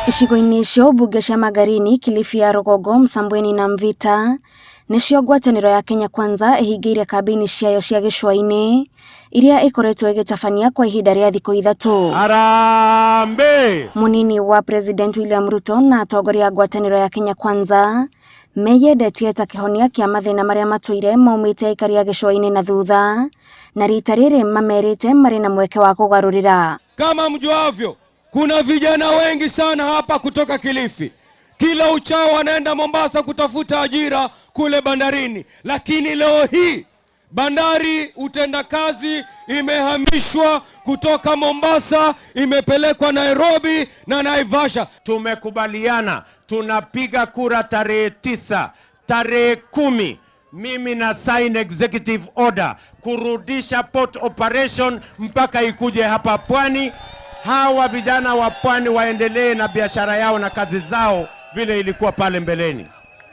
Icigo-inĩ icio mbunge cia Magarini, Kilifi ya Rũgongo, Msambweni na Mvita nĩcio ngwatanĩro ya Kenya Kwanza ĩhingĩire kambĩini ciayo cia gĩcũa-inĩ iria ĩkoretwo ĩgĩtabania kwa ihinda rĩa thikũ 3. Harambee! Mũnini wa President William Ruto na atongoria a ngwatanĩro ya Kenya Kwanza meyendetie ta kĩhonia kĩa mathĩna marĩa matũire maumĩte aikari a gĩcũa-inĩ na thutha, na rita rĩrĩ mamerĩte marĩ na mweke wa kũgarũrĩra. Kama mjuavyo, kuna vijana wengi sana hapa kutoka Kilifi. Kila uchao wanaenda Mombasa kutafuta ajira kule bandarini, lakini leo hii bandari utendakazi imehamishwa kutoka Mombasa imepelekwa Nairobi na Naivasha. Tumekubaliana tunapiga kura tarehe 9, tarehe 10 mimi na sign executive order kurudisha port operation mpaka ikuje hapa pwani. Hawa vijana wa pwani waendelee na biashara yao na kazi zao vile ilikuwa pale mbeleni.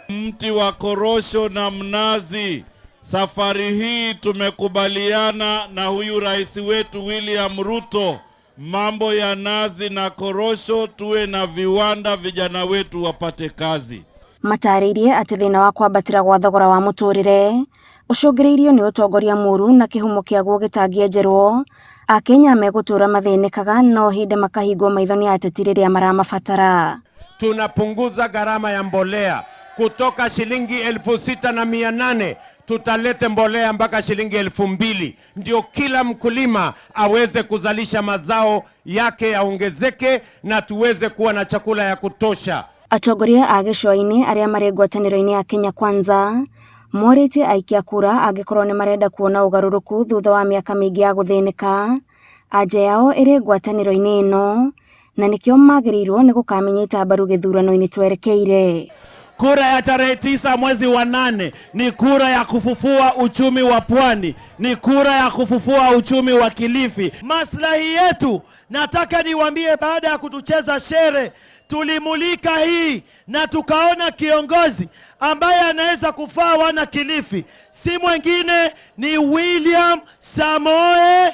Mti wa korosho na mnazi, safari hii tumekubaliana na huyu rais wetu William Ruto, mambo ya nazi na korosho, tuwe na viwanda, vijana wetu wapate kazi. Matarĩirie atĩ thĩna wa kwambatĩra gwa thogora wa mũtũrĩre ũcũngĩrĩirio nĩ ũtongoria mũru na kĩhumo kĩaguo gĩtangĩenjerwo. Akenya megũtũra mathĩnĩkaga no hĩndĩ makahingwo maitho nĩ ateti rĩrĩa maramabatara. Tunapunguza gharama ya mbolea kutoka shilingi 6,800 tutalete mbolea mpaka shilingi 2,000 ndio kila mkulima aweze kuzalisha mazao yake yaongezeke na tuweze kuwa na chakula ya kutosha. Atongoria a gĩcũa-inĩ arĩa marĩ ngwatanĩro-inĩ ya Kenya Kwanza morĩtie aikia kura angĩkorwo nĩ marenda kuona ũgarũrũku thutha wa mĩaka mĩingĩ ya gũthĩnĩka, anja yao ĩrĩ ngwatanĩro-inĩ ĩno na nĩkĩo magĩrĩirwo nĩ gũkamĩnyita mbaru gĩthurano-inĩ twerekeire. Kura ya tarehe 9 mwezi wa 8 ni kura ya kufufua uchumi wa pwani, ni kura ya kufufua uchumi wa Kilifi. Maslahi yetu, nataka niwaambie, baada ya kutucheza shere, tulimulika hii na tukaona kiongozi ambaye anaweza kufaa wana Kilifi si mwingine ni William Samoei.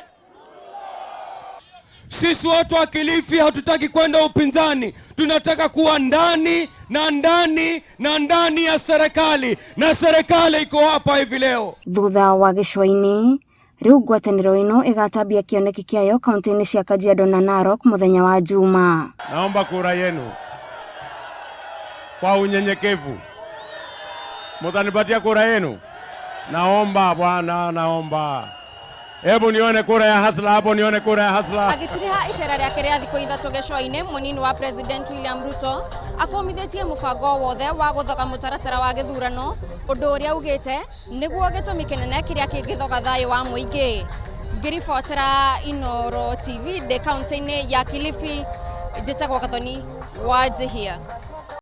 Sisi watu wa Kilifi hatutaki kwenda upinzani, tunataka kuwa ndani na ndani na ndani ya serikali, na serikali iko hapa hivi leo. Thutha wa gĩcũa-inĩ, rĩu ngwatanĩro ĩno ĩgatambia kĩoneki kĩayo kaunti-inĩ cia Kajiado na Narok mũthenya wa Juma. Naomba kura yenu kwa unyenyekevu. Mutanipatia kura yenu? Naomba bwana, naomba. Hebu nione kura ya hasla hapo, nione kura ya hasla. Agĩtiriha icera rĩake rĩa thikũ 3 gĩcũa-inĩ, mũnini wa President William Ruto akũmithĩtie mũbango wothe wa gũthoga mũtaratara wa gĩthurano, ũndũ ũrĩa augĩte nĩguo gĩtũmi kĩnene kĩrĩa kĩngĩthoga thayũ wa mũingĩ. Ngĩribotera Inooro TV ndĩ kaunti-inĩ ya Kilifi, njĩtagwo Gathoni wa Njihia.